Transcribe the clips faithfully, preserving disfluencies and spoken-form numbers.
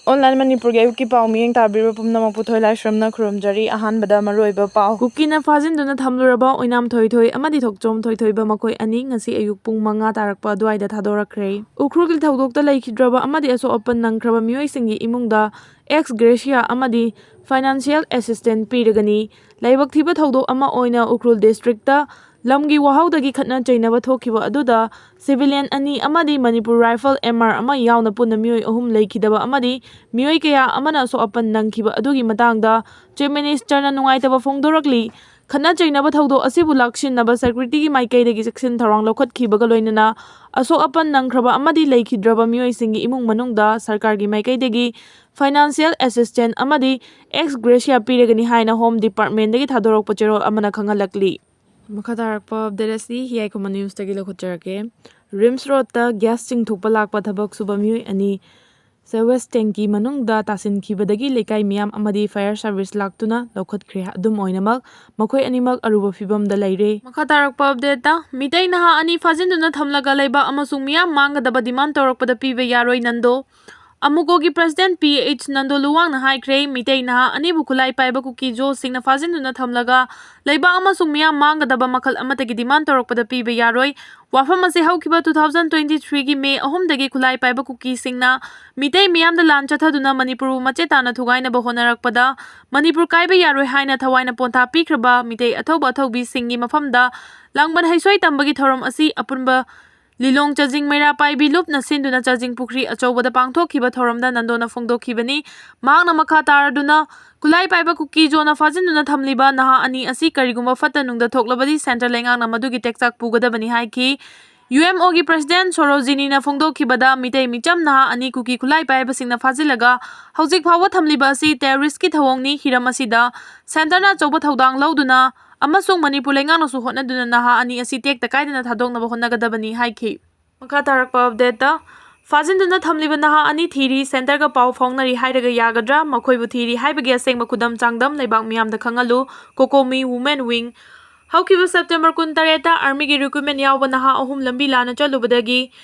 Online ꯃꯅꯤꯄꯨꯔꯒꯤ ꯑꯌꯨꯛꯀꯤ ꯄꯥꯎ ꯃꯤꯠꯌꯦꯡ ꯇꯥꯕꯤꯔꯤꯕ ꯄꯨꯝꯅꯃꯛꯄꯨ ꯊꯣꯏꯂꯥꯏꯁ꯭ꯔꯝꯅ ꯈꯨꯔꯨꯝꯖꯔꯤ꯫ ꯑꯍꯥꯟꯕꯗ ꯃꯔꯨꯑꯣꯏꯕ ꯄꯥꯎ꯫ ꯀꯨꯀꯤꯅ ꯐꯥꯖꯤꯟꯗꯨꯅ ꯊꯝꯂꯨꯔꯕ ꯑꯣꯏꯅꯥꯝ ꯊꯣꯏꯊꯣꯏ ꯑꯃꯗꯤ ꯊꯣꯛꯆꯣꯝ ꯊꯣꯏꯊꯣꯏꯕ ꯃꯈꯣꯏ ꯑꯅꯤ ꯉꯁꯤ ꯑꯌꯨꯛ ꯄꯨꯡ ꯃꯉꯥ ꯇꯥꯔꯛꯄ ꯑꯗꯨꯋꯥꯏꯗ ꯊꯥꯗꯣꯔꯛꯈ꯭ꯔꯦ꯫ ꯎꯈ꯭ꯔꯨꯜꯒꯤ ꯊꯧꯗꯣꯛꯇ ꯂꯩꯈꯤꯗ꯭ꯔꯕ ꯑꯃꯗꯤ ꯑꯁꯣꯛ ꯑꯄꯟ ꯅꯪꯈ꯭ꯔꯕ ꯃꯤꯑꯣꯏꯁꯤꯡꯒꯤ ꯏꯃꯨꯡꯗ ex gratia ꯑꯃꯗꯤ financial assistance ꯄꯤꯔꯒꯅꯤ꯫ ꯂꯥꯏꯕꯛ ꯊꯤꯕ ꯊꯧꯗꯣꯛ ꯑꯃ ꯑꯣꯏꯅ ꯎꯈ꯭ꯔꯨꯜ district ꯂꯝꯒꯤ ꯋꯥꯍꯧꯗꯒꯤ ꯈꯠꯅ ꯆꯩꯅꯕ ꯊꯣꯛꯈꯤꯕ ꯑꯗꯨꯗ civilian ꯑꯅꯤ ꯑꯃꯗꯤ ꯃꯅꯤꯄꯨꯔ Rifle M R ꯑꯃ ꯌꯥꯎꯅ ꯄꯨꯟꯅ ꯃꯤꯑꯣꯏ ꯑꯍꯨꯝ ꯂꯩꯈꯤꯗꯕ ꯑꯃꯗꯤ ꯃꯤꯑꯣꯏ ꯀꯌꯥ ꯑꯃꯅ ꯑꯁꯣꯛ ꯑꯄꯟ ꯅꯪꯈꯤꯕ ꯑꯗꯨꯒꯤ ꯃꯇꯥꯡꯗ Chief Minister ꯅ ꯅꯨꯡꯉꯥꯏꯇꯕ ꯐꯣꯡꯗꯣꯔꯛꯂꯤ꯫ ꯈꯠꯅ ꯆꯩꯅꯕ ꯊꯧꯗꯣꯛ ꯑꯁꯤꯕꯨ ꯂꯥꯛꯁꯤꯟꯅꯕ security ꯒꯤ ꯃꯥꯏꯀꯩꯗꯒꯤ ꯆꯦꯛꯁꯤꯟ ꯊꯧꯔꯥꯡ ꯂꯧꯈꯠꯈꯤꯕꯒ ꯂꯣꯏꯅꯅ ꯑꯁꯣꯛ ꯑꯄꯟ ꯅꯪꯈ꯭ꯔꯕ ꯑꯃꯗꯤ ꯂꯩꯈꯤꯗ꯭ꯔꯕ ꯃꯤꯑꯣꯏꯁꯤꯡꯒꯤ ꯏꯃꯨꯡ ꯃꯅꯨꯡꯗ ꯁꯔꯀꯥꯔꯒꯤ ꯃꯥꯏꯀꯩꯗꯒꯤ financial assistance ꯑꯃꯗꯤ ex gratia ꯄꯤꯔꯒꯅꯤ ꯍꯥꯏꯅ Home Department ꯗꯒꯤ ꯊꯥꯗꯣꯔꯛꯄ ꯆꯦꯔꯣꯜ ꯑꯃꯅ ꯈꯪꯍꯜꯂꯛꯂꯤ꯫ ꯃꯈꯥ ꯇꯥꯔꯛꯄ update ꯑꯁꯤ ꯍꯤꯌꯥꯏ ꯈꯨꯃꯟ news ꯇꯒꯤ ꯂꯧꯈꯠꯆꯔꯛꯀꯦ꯫ RIMS road ꯇ gas ꯆꯤꯡꯊꯣꯛꯄ ꯂꯥꯛꯄ ꯊꯕꯛ ꯁꯨꯕ ꯃꯤꯑꯣꯏ ꯑꯅꯤ sewage tank ꯀꯤ ꯃꯅꯨꯡꯗ ꯇꯥꯁꯤꯟꯈꯤꯕꯗꯒꯤ ꯂꯩꯀꯥꯏ ꯃꯤꯌꯥꯝ ꯑꯃꯗꯤ fire service ꯂꯥꯛꯇꯨꯅ ꯂꯧꯈꯠꯈ꯭ꯔꯦ꯫ ꯑꯗꯨꯝ ꯑꯣꯏꯅꯃꯛ, ꯃꯈꯣꯏ ꯑꯅꯤꯃꯛ ꯑꯔꯨꯕ ꯐꯤꯕꯝꯗ ꯂꯩꯔꯦ꯫ ꯃꯈꯥ ꯇꯥꯔꯛꯄ update ꯇ, ꯃꯤꯇꯩ ꯅꯍꯥ ꯑꯅꯤ ꯐꯥꯖꯤꯟꯗꯨꯅ ꯊꯝꯂꯒ ꯂꯩꯕꯥꯛ ꯑꯃꯁꯨꯡ ꯃꯤꯌꯥꯝ ꯃꯥꯡꯒꯗꯕ demand ꯇꯧꯔꯛꯄꯗ ꯄꯤꯕ ꯌꯥꯔꯣꯏ, Nando. ꯑꯃꯨꯀꯣꯒꯤ president P H Nando ꯂꯨꯋꯥꯡꯅ ꯍꯥꯏꯈ꯭ꯔꯦ, ꯃꯤꯇꯩ ꯅꯍꯥ ꯑꯅꯤꯕꯨ ꯈꯨꯠꯂꯥꯏ ꯄꯥꯏꯕ ꯀꯨꯀꯤ ꯖꯣꯁꯤꯡꯅ ꯐꯥꯖꯤꯟꯗꯨꯅ ꯊꯝꯂꯒ ꯂꯩꯕꯥꯛ ꯑꯃꯁꯨꯡ ꯃꯤꯌꯥꯝ ꯃꯥꯡꯒꯗꯕ ꯃꯈꯜ ꯑꯃꯠꯇꯒꯤ demand ꯇꯧꯔꯛꯄꯗ ꯄꯤꯕ ꯌꯥꯔꯣꯏ꯫ ꯋꯥꯐꯝ ꯑꯁꯤ ꯍꯧꯈꯤꯕ two thousand twenty three ꯒꯤ May ꯑꯍꯨꯝꯗꯒꯤ ꯈꯨꯠꯂꯥꯏ ꯄꯥꯏꯕ ꯀꯨꯀꯤꯁꯤꯡꯅ ꯃꯤꯇꯩ ꯃꯤꯌꯥꯝꯗ ꯂꯥꯟ ꯆꯠꯊꯗꯨꯅ ꯃꯅꯤꯄꯨꯔꯕꯨ ꯃꯆꯦꯠ ꯇꯥꯅ ꯊꯨꯒꯥꯏꯅꯕ ꯍꯣꯠꯅꯔꯛꯄꯗ ꯃꯅꯤꯄꯨꯔ ꯀꯥꯏꯕ ꯌꯥꯔꯣꯏ ꯍꯥꯏꯅ ꯊꯋꯥꯏꯅ ꯄꯣꯟꯊꯥ ꯄꯤꯈ꯭ꯔꯕ ꯃꯤꯇꯩ ꯑꯊꯧꯕ ꯑꯊꯧꯕꯤꯁꯤꯡꯒꯤ ꯃꯐꯝꯗ ꯂꯥꯡꯕꯟ ꯍꯩꯁꯣꯏ ꯇꯝꯕꯒꯤ ꯊꯧꯔꯝ ꯑꯁꯤ ꯑꯄꯨꯟꯕ ꯂꯤꯂꯣꯡ ꯆꯥꯖꯤꯡ ꯃꯩꯔꯥ ꯄꯥꯏꯕꯤ ꯂꯨꯞꯅ ꯁꯤꯟꯗꯨꯅ ꯆꯥꯖꯤꯡ ꯄꯨꯈ꯭ꯔꯤ ꯑꯆꯧꯕꯗ ꯄꯥꯡꯊꯣꯛꯈꯤꯕ ꯊꯧꯔꯝꯗ ꯅꯟꯗꯣꯅ ꯐꯣꯡꯗꯣꯛꯈꯤꯕꯅꯤ꯫ ꯃꯍꯥꯛꯅ ꯃꯈꯥ ꯇꯥꯔꯗꯨꯅ ꯈꯨꯠꯂꯥꯏ ꯄꯥꯏꯕ ꯀꯨꯀꯤ ꯖꯣꯅ ꯐꯥꯖꯤꯟꯗꯨꯅ ꯊꯝꯂꯤꯕ ꯅꯍꯥ ꯑꯅꯤ ꯑꯁꯤ ꯀꯔꯤꯒꯨꯝꯕ ꯐꯠꯇ ꯅꯨꯡꯗ ꯊꯣꯛꯂꯕꯗꯤ centre ꯂꯩꯉꯥꯛꯅ ꯃꯗꯨꯒꯤ ꯇꯦꯛꯆꯥꯛ ꯄꯨꯒꯗꯕꯅꯤ ꯍꯥꯏꯈꯤ꯫ UMO ꯒꯤ president ꯁꯣꯔꯣꯖꯤꯅꯤꯅ ꯐꯣꯡꯗꯣꯛꯈꯤꯕꯗ ꯃꯤꯇꯩ ꯃꯤꯆꯝ ꯅꯍꯥ ꯑꯅꯤ ꯀꯨꯀꯤ ꯈꯨꯠꯂꯥꯏ ꯄꯥꯏꯕꯁꯤꯡꯅ ꯐꯥꯖꯤꯜꯂꯒ ꯍꯧꯖꯤꯛ ꯐꯥꯎꯕ ꯊꯝꯂꯤꯕ ꯑꯁꯤ terrorist ꯀꯤ ꯊꯧꯑꯣꯡꯅꯤ꯫ ꯍꯤꯔꯝ ꯑꯁꯤꯗ centre ꯅ ꯑꯆꯧꯕ ꯊꯧꯗꯥꯡ ꯂꯧꯗꯨꯅ ꯑꯃꯁꯨꯡ ꯃꯅꯤꯄꯨꯔ ꯂꯩꯉꯥꯛꯅꯁꯨ ꯍꯣꯠꯅꯗꯨꯅ ꯅꯍꯥ ꯑꯅꯤ ꯑꯁꯤ ꯇꯦꯛꯇ ꯀꯥꯏꯗꯅ ꯊꯥꯗꯣꯛꯅꯕ ꯍꯣꯠꯅꯒꯗꯕꯅꯤ ꯍꯥꯏꯈꯤ꯫ ꯃꯈꯥ ꯇꯥꯔꯛꯄ update ꯇ, ꯐꯥꯖꯤꯟꯗꯨꯅ ꯊꯝꯂꯤꯕ ꯅꯍꯥ ꯑꯅꯤ ꯊꯤꯔꯤ, centre ꯒ ꯄꯥꯎ ꯐꯥꯎꯅꯔꯤ ꯍꯥꯏꯔꯒ ꯌꯥꯒꯗ꯭ꯔꯥ? ꯃꯈꯣꯏꯕꯨ ꯊꯤꯔꯤ ꯍꯥꯏꯕꯒꯤ ꯑꯁꯦꯡꯕ ꯈꯨꯗꯝ ꯆꯥꯡꯗꯝ ꯂꯩꯕꯥꯛ ꯃꯤꯌꯥꯝꯗ ꯈꯪꯍꯜꯂꯨ꯫ COCOMI Women Wing꯫ ꯍꯧꯈꯤꯕ ꯁꯦꯞꯇꯦꯝꯕꯔ ꯀꯨꯟꯇꯔꯦꯠꯇ ꯑꯥꯔꯃꯤꯒꯤ ꯔꯤꯀ꯭ꯔꯨꯠꯃꯦꯟ ꯌꯥꯎꯕ ꯅꯍꯥ ꯑꯍꯨꯝ ꯂꯝꯕꯤ ꯂꯥꯟꯅ ꯆꯠꯂꯨꯕꯗꯒꯤ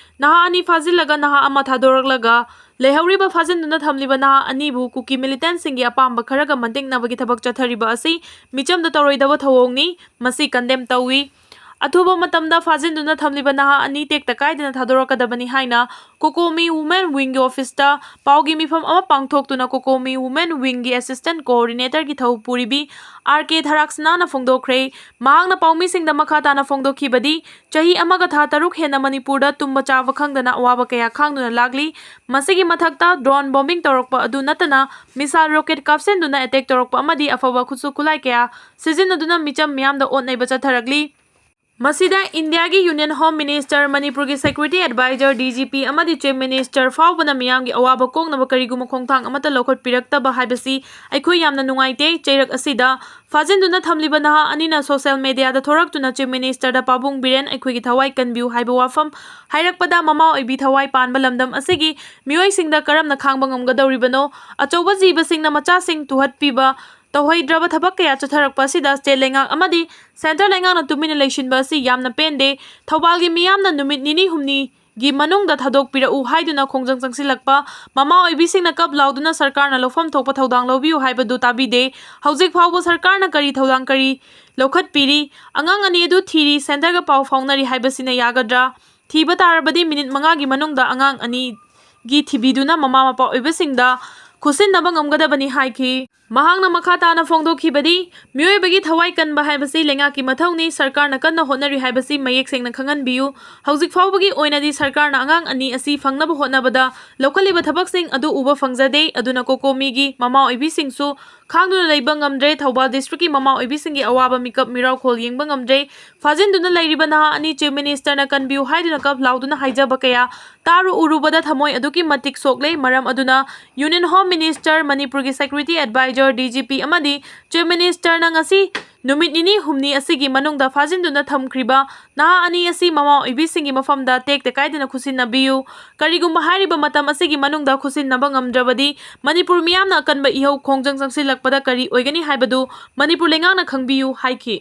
ꯅꯍꯥ ꯑꯅꯤ ꯐꯥꯖꯤꯜꯂꯒ ꯅꯍꯥ ꯑꯃ ꯊꯥꯗꯣꯔꯛꯂꯒ ꯂꯩꯍꯧꯔꯤꯕ ꯐꯥꯖꯤꯟꯗꯨꯅ ꯊꯝꯂꯤꯕ ꯅꯍꯥ ꯑꯅꯤꯕꯨ ꯀꯨꯀꯤ ꯃꯤꯂꯤꯇꯦꯟꯁꯤꯡꯒꯤ ꯑꯄꯥꯝꯕ ꯈꯔꯒ ꯃꯟꯇꯤꯛꯅꯕꯒꯤ ꯊꯕꯛ ꯆꯠꯊꯔꯤꯕ ꯑꯁꯤ ꯃꯤꯆꯝꯗ ꯇꯧꯔꯣꯏꯗꯕ ꯊꯧꯑꯣꯡꯅꯤ꯫ ꯃꯁꯤ ꯀꯟꯗꯦꯝ ꯇꯧꯏ꯫ ꯑꯊꯨꯕ ꯃꯇꯝꯗ ꯐꯥꯖꯤꯟꯗꯨꯅ ꯊꯝꯂꯤꯕ ꯅꯍꯥ ꯑꯅꯤ ꯇꯦꯛꯇ ꯀꯥꯏꯗꯅ ꯊꯥꯗꯣꯔꯛꯀꯗꯕꯅꯤ ꯍꯥꯏꯅ ꯀꯣꯀꯣꯃꯤ ꯋꯨꯃꯦꯟ ꯋꯤꯡꯒꯤ ꯑꯣꯐꯤꯁꯇ ꯄꯥꯎꯒꯤ ꯃꯤꯐꯝ ꯑꯃ ꯄꯥꯡꯊꯣꯛꯇꯨꯅ ꯀꯣꯀꯣꯃꯤ ꯋꯨꯃꯦꯟ ꯋꯤꯡꯒꯤ ꯑꯦꯁꯤꯁꯇꯦꯟ ꯀꯣꯑꯣꯔꯗꯤꯅꯦꯇꯔꯒꯤ ꯊꯧ ꯄꯨꯔꯤꯕꯤ ꯑꯥꯔ ꯀꯦ ꯊꯔꯥꯛꯁꯅꯥꯅ ꯐꯣꯡꯗꯣꯛꯈ꯭ꯔꯦ꯫ ꯃꯍꯥꯛꯅ ꯄꯥꯎꯃꯤꯁꯤꯡꯗ ꯃꯈꯥ ꯇꯥꯅ ꯐꯣꯡꯗꯣꯛꯈꯤꯕꯗꯤ, ꯆꯍꯤ ꯑꯃꯒ ꯊꯥ ꯇꯔꯨꯛ ꯍꯦꯟꯅ ꯃꯅꯤꯄꯨꯔꯗ ꯇꯨꯝꯕ ꯆꯥꯕ ꯈꯪꯗꯅ ꯑꯋꯥꯕ ꯀꯌꯥ ꯈꯥꯡꯗꯨꯅ ꯂꯥꯛꯂꯤ꯫ ꯃꯁꯤꯒꯤ ꯃꯊꯛꯇ ꯗ꯭ꯔꯣꯟ ꯕꯣꯝꯕꯤꯡ ꯇꯧꯔꯛꯄ ꯑꯗꯨ ꯅꯠꯇꯅ ꯃꯤꯁꯥꯏꯜ ꯔꯣꯀꯦꯠ ꯀꯥꯞꯁꯤꯟꯗꯨꯅ ꯑꯦꯇꯦꯛ ꯇꯧꯔꯛꯄ ꯑꯃꯗꯤ ꯑꯐꯕ ꯈꯨꯠꯁꯨ ꯈꯨꯠꯂꯥꯏ ꯀꯌꯥ ꯁꯤꯖꯤꯟꯅꯗꯨꯅ ꯃꯤꯆꯝ ꯃꯤꯌꯥꯝꯗ ꯑꯣꯠ ꯅꯩꯕ ꯆꯠꯊꯔꯛꯂꯤ꯫ ꯃꯁꯤꯗ ꯏꯟꯗꯤꯌꯥꯒꯤ ꯌꯨꯅꯤꯌꯟ ꯍꯣꯝ ꯃꯤꯅꯤꯁꯇꯔ, ꯃꯅꯤꯄꯨꯔꯒꯤ security adviser, D G P ꯑꯃꯗꯤ ꯆꯤꯐ ꯃꯤꯅꯤꯁꯇꯔ ꯐꯥꯎꯕꯅ ꯃꯤꯌꯥꯝꯒꯤ ꯑꯋꯥꯕ ꯀꯣꯛꯅꯕ ꯀꯔꯤꯒꯨꯝꯕ ꯈꯣꯡꯊꯥꯡ ꯑꯃꯠꯇ ꯂꯧꯈꯠꯄꯤꯔꯛꯇꯕ ꯍꯥꯏꯕꯁꯤ ꯑꯩꯈꯣꯏ ꯌꯥꯝꯅ ꯅꯨꯡꯉꯥꯏꯇꯦ꯫ ꯆꯩꯔꯛ ꯑꯁꯤꯗ ꯐꯥꯖꯤꯟꯗꯨꯅ ꯊꯝꯂꯤꯕ ꯅꯍꯥ ꯑꯅꯤꯅ ꯁꯣꯁꯤꯌꯦꯜ ꯃꯦꯗꯤꯌꯥꯗ ꯊꯣꯔꯛꯇꯨꯅ ꯆꯤꯐ ꯃꯤꯅꯤꯁꯇꯔꯗ "ꯄꯥꯕꯨꯡ ꯕꯤꯔꯦꯟ, ꯑꯩꯈꯣꯏꯒꯤ ꯊꯋꯥꯏ ꯀꯟꯕꯤꯌꯨ" ꯍꯥꯏꯕ ꯋꯥꯐꯝ ꯍꯥꯏꯔꯛꯄꯗ ꯃꯃꯥ ꯑꯣꯏꯕꯤ ꯊꯋꯥꯏ ꯄꯥꯟꯕ ꯂꯝꯗꯝ ꯑꯁꯤꯒꯤ ꯃꯤꯑꯣꯏꯁꯤꯡꯗ ꯀꯔꯝꯅ ꯈꯥꯡꯕ ꯉꯝꯒꯗꯧꯔꯤꯕꯅꯣ? ꯑꯆꯧꯕ ꯖꯤꯕꯁꯤꯡꯅ ꯃꯆꯥꯁꯤꯡ ꯇꯨꯍꯠꯄꯤꯕ ꯇꯧꯍꯩꯗ꯭ꯔꯕ ꯊꯕꯛ ꯀꯌꯥ ꯆꯠꯊꯔꯛꯄ ꯑꯁꯤꯗ ꯁ꯭ꯇꯦꯠ ꯂꯩꯉꯥꯛ ꯑꯃꯗꯤ ꯁꯦꯟꯇꯔ ꯂꯩꯉꯥꯛꯅ ꯇꯨꯃꯤꯟꯅ ꯂꯩꯁꯤꯟꯕ ꯑꯁꯤ ꯌꯥꯝꯅ ꯄꯦꯟꯗꯦ꯫ ꯊꯧꯕꯥꯜꯒꯤ ꯃꯤꯌꯥꯝꯅ ꯅꯨꯃꯤꯠ ꯅꯤꯅꯤ ꯍꯨꯝꯅꯤꯒꯤ ꯃꯅꯨꯡꯗ ꯊꯥꯗꯣꯛꯄꯤꯔꯛꯎ ꯍꯥꯏꯗꯨꯅ ꯈꯣꯡꯖꯪ ꯆꯪꯁꯤꯜꯂꯛꯄ, ꯃꯃꯥ ꯑꯣꯏꯕꯤꯁꯤꯡꯅ ꯀꯞ ꯂꯥꯎꯗꯨꯅ ꯁꯔꯀꯥꯔꯅ ꯂꯧꯐꯝ ꯊꯣꯛꯄ ꯊꯧꯗꯥꯡ ꯂꯧꯕꯤꯌꯨ ꯍꯥꯏꯕꯗꯨ ꯇꯥꯕꯤꯗꯦ꯫ ꯍꯧꯖꯤꯛ ꯐꯥꯎꯕ ꯁꯔꯀꯥꯔꯅ ꯀꯔꯤ ꯊꯧꯗꯥꯡ ꯀꯔꯤ ꯂꯧꯈꯠꯄꯤꯔꯤ? ꯑꯉꯥꯡ ꯑꯅꯤ ꯑꯗꯨ ꯊꯤꯔꯤ, ꯁꯦꯟꯇꯔꯒ ꯄꯥꯎ ꯐꯥꯎꯅꯔꯤ ꯍꯥꯏꯕꯁꯤꯅ ꯌꯥꯒꯗ꯭ꯔꯥ? ꯊꯤꯕ ꯇꯥꯔꯕꯗꯤ ꯃꯤꯅꯤꯠ ꯃꯉꯥꯒꯤ ꯃꯅꯨꯡꯗ ꯑꯉꯥꯡ ꯑꯅꯤꯒꯤ ꯊꯤꯕꯤꯗꯨꯅ ꯃꯃꯥ ꯃꯄꯥ ꯑꯣꯏꯕꯁꯤꯡꯗ ꯈꯨꯠꯁꯤꯟꯅꯕ ꯉꯝꯒꯗꯕꯅꯤ ꯍꯥꯏꯈꯤ꯫ ꯃꯍꯥꯛꯅ ꯃꯈꯥ ꯇꯥꯅ ꯐꯣꯡꯗꯣꯛꯈꯤꯕꯗꯤ, ꯃꯤꯑꯣꯏꯕꯒꯤ ꯊꯋꯥꯏ ꯀꯟꯕ ꯍꯥꯏꯕꯁꯤ ꯂꯩꯉꯥꯛꯀꯤ ꯃꯊꯧꯅꯤ, ꯁꯔꯀꯥꯔꯅ ꯀꯟꯅ ꯍꯣꯠꯅꯔꯤ ꯍꯥꯏꯕꯁꯤ ꯃꯌꯦꯛ ꯁꯦꯡꯅ ꯈꯪꯍꯟꯕꯤꯌꯨ꯫ ꯍꯧꯖꯤꯛ ꯐꯥꯎꯕꯒꯤ ꯑꯣꯏꯅꯗꯤ ꯁꯔꯀꯥꯔꯅ ꯑꯉꯥꯡ ꯑꯅꯤ ꯑꯁꯤ ꯐꯪꯅꯕ ꯍꯣꯠꯅꯕꯗ ꯂꯧꯈꯠꯂꯤꯕ ꯊꯕꯛꯁꯤꯡ ꯑꯗꯨ ꯎꯕ ꯐꯪꯖꯗꯦ꯫ ꯑꯗꯨꯅ ꯀꯣꯀꯣꯃꯤꯒꯤ ꯃꯃꯥ ꯑꯣꯏꯕꯤꯁꯤꯡꯁꯨ ꯈꯥꯡꯗꯨꯅ ꯂꯩꯕ ꯉꯝꯗ꯭ꯔꯦ꯫ ꯊꯧꯕꯥꯜ ꯗꯤꯁꯇ꯭ꯔꯤꯛꯀꯤ ꯃꯃꯥ ꯑꯣꯏꯕꯤꯁꯤꯡꯒꯤ ꯑꯋꯥꯕ ꯃꯤꯀꯞ ꯃꯤꯔꯥꯎꯈꯣꯜ ꯌꯦꯡꯕ ꯉꯝꯗ꯭ꯔꯦ꯫ ꯐꯥꯖꯤꯟꯗꯨꯅ ꯂꯩꯔꯤꯕ ꯅꯍꯥ ꯑꯅꯤ ꯆꯤꯐ ꯃꯤꯅꯤꯁꯇꯔꯅ ꯀꯟꯕꯤꯌꯨ ꯍꯥꯏꯗꯨꯅ ꯀꯞ ꯂꯥꯎꯗꯨꯅ ꯍꯥꯏꯖꯕ ꯀꯌꯥ ꯇꯥꯔꯨ ꯎꯔꯨꯕꯗ ꯊꯃꯣꯏ ꯑꯗꯨꯛꯀꯤ ꯃꯇꯤꯛ ꯁꯣꯛꯂꯦ꯫ ꯃꯔꯝ ꯑꯗꯨꯅ ꯌꯨꯅꯤꯌꯟ ꯍꯣꯝ ꯃꯤꯅꯤꯁꯇꯔ, ꯃꯅꯤꯄꯨꯔꯒꯤ security adviser, D G P ꯑꯃꯗꯤ ꯆꯤꯐ ꯃꯤꯅꯤꯁꯇꯔꯅ ꯉꯁꯤ ꯅꯨꯃꯤꯠ ꯅꯤꯅꯤ ꯍꯨꯝꯅꯤ ꯑꯁꯤꯒꯤ ꯃꯅꯨꯡꯗ ꯐꯥꯖꯤꯟꯗꯨꯅ ꯊꯝꯈ꯭ꯔꯤꯕ ꯅꯍꯥ ꯑꯅꯤ ꯑꯁꯤ ꯃꯃꯥ ꯑꯣꯏꯕꯤꯁꯤꯡꯒꯤ ꯃꯐꯝꯗ ꯇꯦꯛꯇ ꯀꯥꯏꯗꯅ ꯈꯨꯠꯁꯤꯟꯅꯕꯤꯌꯨ꯫ ꯀꯔꯤꯒꯨꯝꯕ ꯍꯥꯏꯔꯤꯕ ꯃꯇꯝ ꯑꯁꯤꯒꯤ ꯃꯅꯨꯡꯗ ꯈꯨꯠꯁꯤꯟꯅꯕ ꯉꯝꯗ꯭ꯔꯕꯗꯤ ꯃꯅꯤꯄꯨꯔ ꯃꯤꯌꯥꯝꯅ ꯑꯀꯟꯕ ꯏꯍꯧ ꯈꯣꯡꯖꯪ ꯆꯪꯁꯤꯜꯂꯛꯄꯗ ꯀꯔꯤ ꯑꯣꯏꯒꯅꯤ ꯍꯥꯏꯕꯗꯨ ꯃꯅꯤꯄꯨꯔ ꯂꯩꯉꯥꯛꯅ ꯈꯪꯕꯤꯌꯨ ꯍꯥꯏꯈꯤ꯫